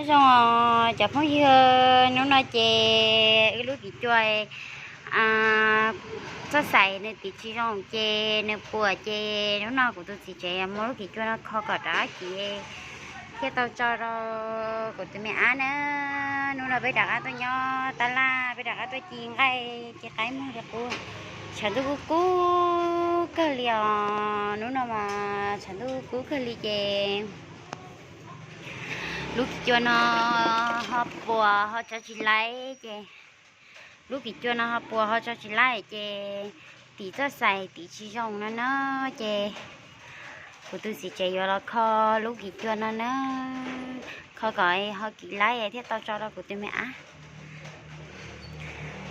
Zoo os cov phooj ywg, hnub no ces wb lub kim cua txoj xais nws tim tsis zoo ces nws puas ces hnub no kuv tus txiv tsev muab lub kim cua no kho kom rov qab kiv thiaj tau tso rau kuv tus me ab na. Hnub no peb rov qab tuaj nyob tab laj, peb rov qab tuaj ci nqaij ci qaib muag li qub. Tshav ntuj kub kub kawg li os, hnub no mas tshav ntuj kub kawg li ces lub kim cua no ho puas ho tso tsis laib ces, lub kim cua no ho puas ho tso tsis laib ces tim txoj xais tim tsis zoo no na ces kuv tus txiv tsev yuav los kho lub kim cua no na, kho kom ho kiv laib thiaj tau tso rau kuv tus me ab.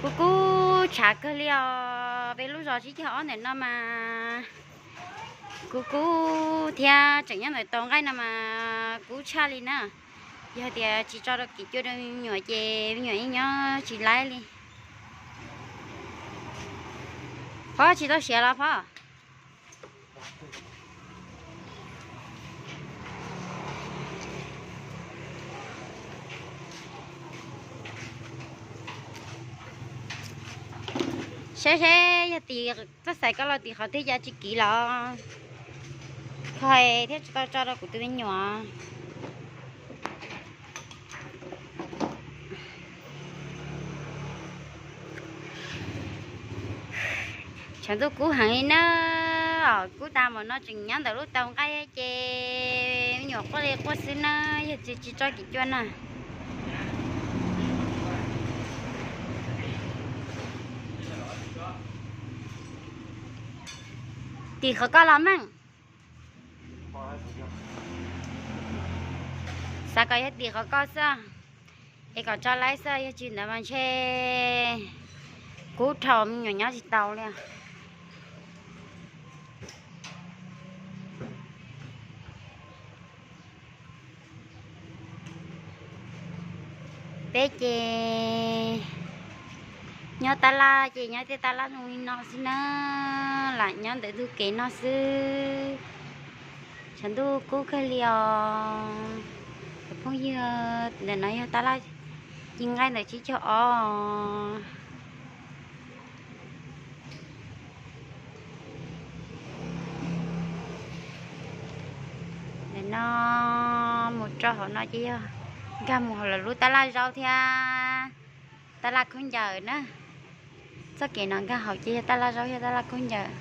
Kub kub tshav kawg li os, peb lub zos tsib caug ob ntawm no mas kub kub thiab tseem nyob ntawm tau nqaij no mas kub tshaj li na. Yog tias tsis tso rau kim cua rau me nyuam ces me nyuam yeej nyob tsis laib li. Phob tsis tau siav los phob? Saib seb yog tim txoj xais koj los tim qhov twg cas tsis kiv los kho thiab tsis tau tso rau kuv tus me nyuam. Tshav ntuj kub heev li na, kub tas npaum no tseem nyob ntawm lub tau nqaij ces me nyuam quaj li quaj xwb na, yog tsis tsis tso kim cua na. Tim qhov koj los meej. Xav kom yog tim qhov koj xwb, es kom tso laib xwb, yog tsis ntawd mas ntshe kub dhau me nyuam nyob tsis tau li. Peb ces nyob tab laj ces nyob tej tab laj zoo li no xwb na, lam nyob ntawm ntug kev no xwb. Tshav ntuj kub kawg li os cov phooj ywg, ntawm no yog tab laj ci nqaij ntawm tsib caug ob. Ntawm no mus rau hauv no ces yog nkag mus hauv lawv lub tab laj zaub thiab tab laj khaub ncaws na. Txoj kev no nkag hauv ces yog tab laj zaub thiab tab laj khaub ncaws.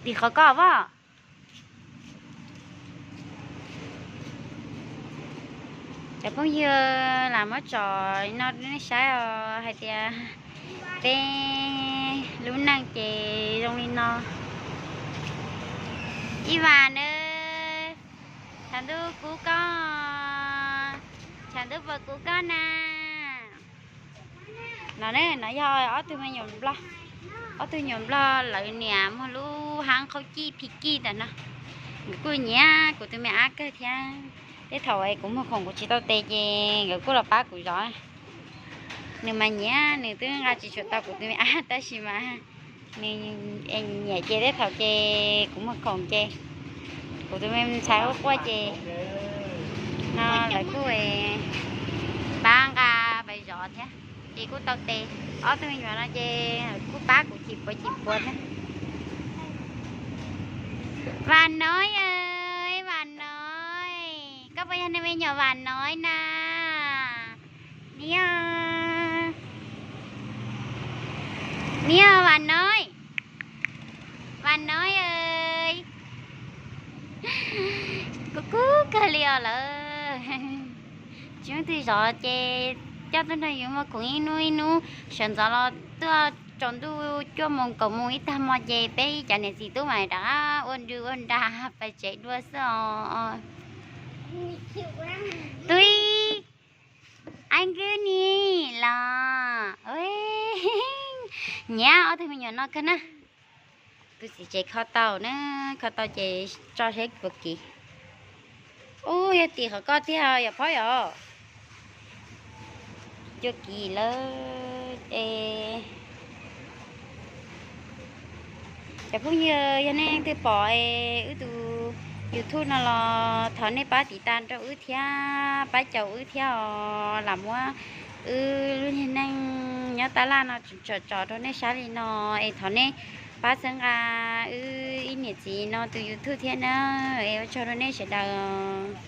Tim qhov koj pom. Cov phooj ywg, lam muab tsom no nej saib os, hais tias peb lub neej ces zoo li no. Ib Vas na, tshav ntuj kub koj, tshav ntuj puas kub koj na? No ne, no yog ob tug me nyuam nplog, ob tug nyuam nplog lawv niam muag lub hab qhaub cij phij kij ntawm no. Nkawd kuj nyiam kuv tus me ab kawg thiab. Tej thaum kuv muag khoom kuv tsis tau tes ces nkawd kuj los pab kuv zov. Nws mas nyiam, nws twb nqa tsis tshua tau kuv tus me ab tab sis mas nws nyiam ces tej thaum ces kuv muag khoom ces kuv tus me ntxhais quaj quaj ces no lawv kuj pab nqa pais zov thiab, ces kuj tau tes. Ob tug me nyuam no ces kuj pab kuv cim puav cim puav thiab. Vas Noib, Vas Noib, koj puas yog nej me nyuam Vas Noib na? Niam, niam Vas Noib, Vas Noib, kub kub kawg li os lawm. Tsis muaj twg zov ces coj tuaj nrog yus muag khoom ib hnub ib hnub, sawv ntxov los tuaj tsaus ntuj cuaj moos kaum moos ib tag hmo ces peb cov niam txiv tub mas rov qab ua nrw ua nra pais tsev dua xwb os. Tub, ab nkawd ni los nyiam ob tug me nyuam no kawg na. Tus txiv tsev kho tau na, kho tau ces tso seb puas kiv. Ub, yog tim qhov koj tiag yom Phob yom? Cuaj kis lawm es, cov phooj ywg, yog nej leej twg pom es wb tus YouTube no los thov nej pab tiv tas rau wb thiab, pab caum wb thiab os, lam muab wb lub niag neej nyob tab laj no tsom tsom rau nej saib li no. Es thov nej pab txhawb nqa wb ib niam txiv no tus YouTube thiab na. Es ua tsaug rau nej sawv daws.